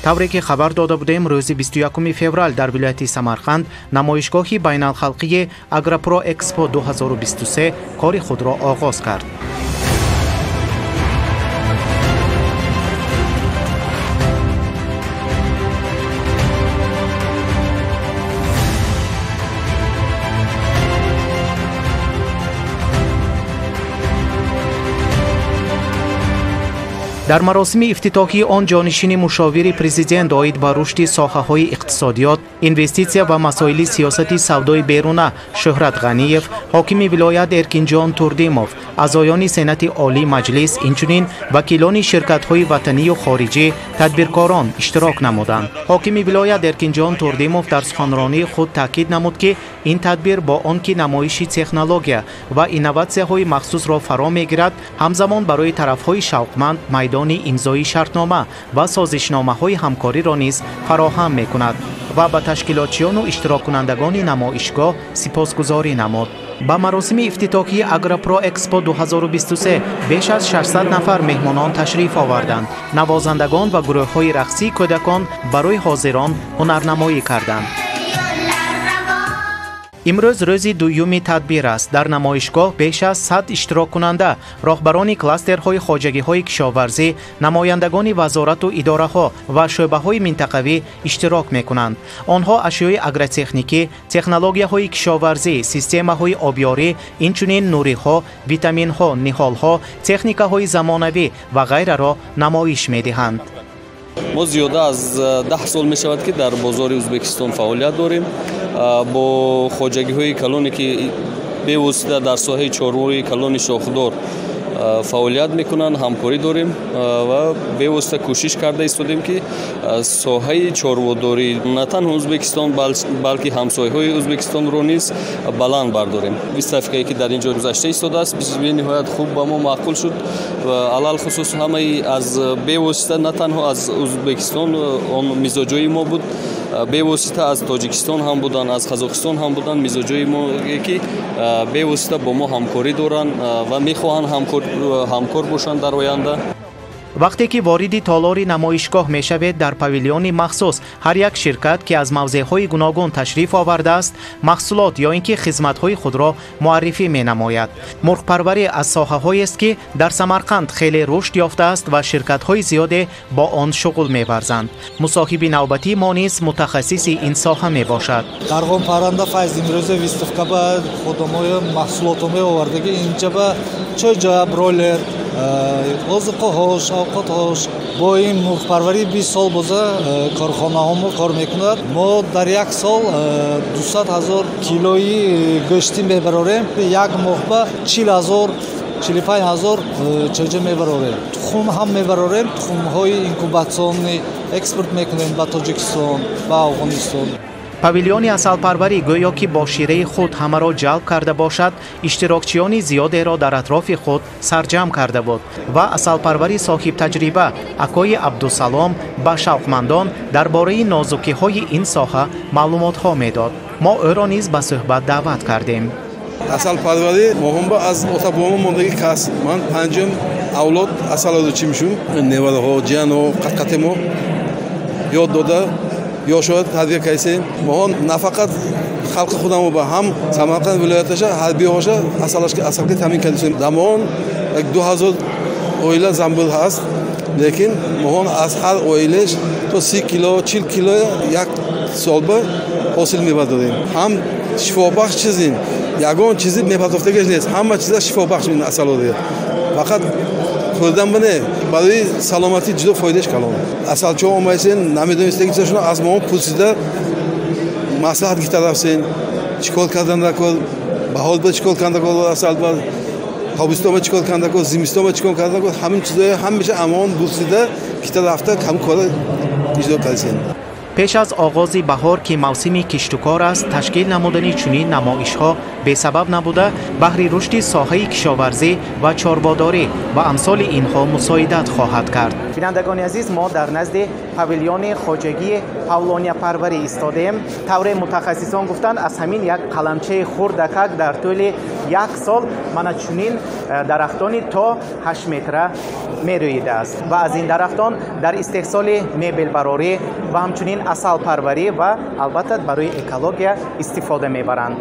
Тавре ки хабар дода будем, рӯзи 21 феврал дар вилояти Самарқанд намоишгоҳи байналхалқии Агропро Экспо 2023 кори худро оғоз кард. Дар маросими ифтитоҳии он ҷонишини мушовири президент оид ба рушди соҳаҳои иқтисодиёт, инвеститсия ва масоили сиёсати савдои беруна Шӯҳрат Ғаниев, ҳокими вилоят Эркинҷон Турдимов, аъзоёни Сенати Олии Маҷлис, инчунин вакилони ширкатҳои ватанию хориҷӣ, тадбиркорон иштирок намуданд. Ҳокими вилоят Эркинҷон Турдимов дар суханронии худ таъкид намуд, ки ин тадбир бо он ки намоиши технология ва инноватсияҳои махсусро фаро мегирад, ҳамзамон барои тарафҳои шавқманд майдони имзои шартнома ва созишномаҳои ҳамкориро низ фароҳам мекунад ва ба ташкилотчиёну иштироккунандагони намоишгоҳ сипосгузорӣ намуд. Ба маросими ифтитоҳии Агропро Экспо 2023 беш аз 600 нафар меҳмонон ташриф оварданд. Навозандагон ва гурӯҳҳои рақсии кӯдакон барои ҳозирон ҳунарнамоӣ карданд. Имрӯз рӯзи дуюми тадбир аст. Дар намоишгоҳ беш аз 100 иштироккунанда, роҳбарони кластерҳои хоҷагиҳои кишоварзӣ, намояндагони вазорату идораҳо ва шӯъбаҳои минтақавӣ иштирок мекунанд. Онҳо ашёи агротехникӣ, технологияҳои кишоварзӣ, системаҳои обёрӣ, инчунин нуриҳо, витаминҳо, ниҳолҳо, техникаҳои замонавӣ ва ғайраро намоиш медиҳанд. Мо зиёда аз 10 сол мешавад, ки дар бозори Ӯзбекистон фаъолият дорем. Бо хоҷагиҳои калоне, ки бевосита дар соҳаи чорвои калони шохдор фаъолият мекунанд, ҳамкорӣ дорем ва бевосита кӯшиш карда истодем, ки соҳаи чорводорӣ на танҳо Ӯзбекистон, балки ҳамсояҳои Ӯзбекистонро низ баланд бардорем. Выставкае, ки дар ин ҷо гузашта истодааст, бениҳоят хуб ба мо маъқул шуд. Алалхусус ҳамаи аз бевосита на танҳо аз Ӯзбекистон он мизоҷои мо буд, бевосита аз Тоҷикистон ҳам буданд, аз Қазоқистон ҳам буданд мизоҷои мо, ки бевосита бо мо ҳамкорӣ доранд ва мехоҳанд ҳамкор бошанд дар оянда. Вақте ки вориди толори намоишгоҳ мешавед, дар павилиони махсус ҳар як ширкат, ки аз мавзеъҳои гуногун ташриф овардааст, маҳсулот ё ин ки хизматҳои худро муаррифӣ менамояд. Мурғпарварӣ аз соҳаҳоест, ки дар Самарқанд хеле рушд ёфтааст ва ширкатҳои зиёде бо он шуғл меварзанд. Мусоҳиби навбатии мо низ мутахассиси ин соҳа мебошад. Дарғонпарранда Файз имрӯза выставка ба худомои маҳсулотҳо овардаги. Инҷа ба чойҷа, бройлер, озуқаҳош, овқатҳош. Бо ин мурғпарварӣ 20 сол боза корхонаҳомо кор мекунад. Мо дар як сол 200 ҳазор килои гӯштӣ мебарорем. Як моҳ ба 40 ҳазор, 45 ҳазор чойҷа мебарорем. Тухм ҳам мебарорем. Тухмҳои инкубатсионӣ экспорт мекунем ба Тоҷикистон, ба Афғонистон. Павилиони асалпарварӣ гӯё ки бо шираи худ ҳамаро ҷалб карда бошад, иштирокчиёни зиёдеро дар атрофи худ сарҷамъ карда буд ва асалпарвари соҳибтаҷриба акои Абдусалом ба шавқмандон дар бораи нозукиҳои ин соҳа маълумотҳо медод. Мо ӯро низ ба суҳбат даъват кардем. Асалпарварӣ моҳонба аз ота-бобо мондагӣ кас. Ман панҷум авлод асалодучӣ мешум. Невараҳо, ҷиянҳо, қатқати мо ёд дода ёшояд тарбия кайсем. Моҳон на фақат халқи худамо ба ҳам Самарқанд вилояташа ҳарбиҳоша асалка таъмин кардем. Дамоҳон 2000 оила замбил ҳаст, лекин моҳон аз ҳар оилаш то 30 кило, 40 кило як солба ҳосил мебардорем. Ҳам шифобахш чизин, ягон чизи мепартофтагаш нест, ҳама чиза шифобахш асалодия. Фақат хӯрдан бане барои саломатӣ ҷудо фоидааш калон. Асалчо омайсен, намедонистаги чизашон аз мо пурсида маслиҳат гирифта рафсен, чӣ кор кардан дакор, баҳор ба чӣ кор кардан дакор, асал ба тобистон ба чӣ кор кардан дакор, зимистон ба чӣ кор кардан дакор, ҳамин чизҳоя ҳамеша амон пурсида гирифта рафта ҳамин корро иҷро кардем. Пеш аз оғози баҳор, ки мавсими киштукор аст, ташкил намудани чунин намоишҳо бесабаб набуда, баҳри рушди соҳаи кишоварзӣ ва чорводорӣ ва амсоли инҳо мусоидат хоҳад кард. Бинандагони азиз, мо дар назди павилиони хоҷагии павлонияпарварӣ истодаем. Тавре мутахассисон гуфтанд, аз ҳамин як қаламчаи хурдакак дар тӯли як сол мана чунин дарахтони то 8 метра мерӯидааст ва аз ин дарахтон дар истеҳсоли мебелбарорӣ ва ҳамчунин асалпарварӣ ва албатта барои экология истифода мебаранд.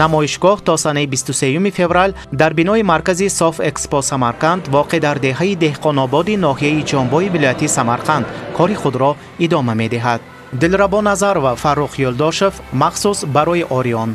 Намоишгоҳ то санаи 23 феврал дар бинои маркази Соф Экспо Самарқанд, воқеъ дар деҳаи Деҳқонободи ноҳияи Ҷонбои вилояти Самарқанд, кори худро идома медиҳад. Дилрабо Назарова, Фаррух Юлдошев, махсус барои Орион.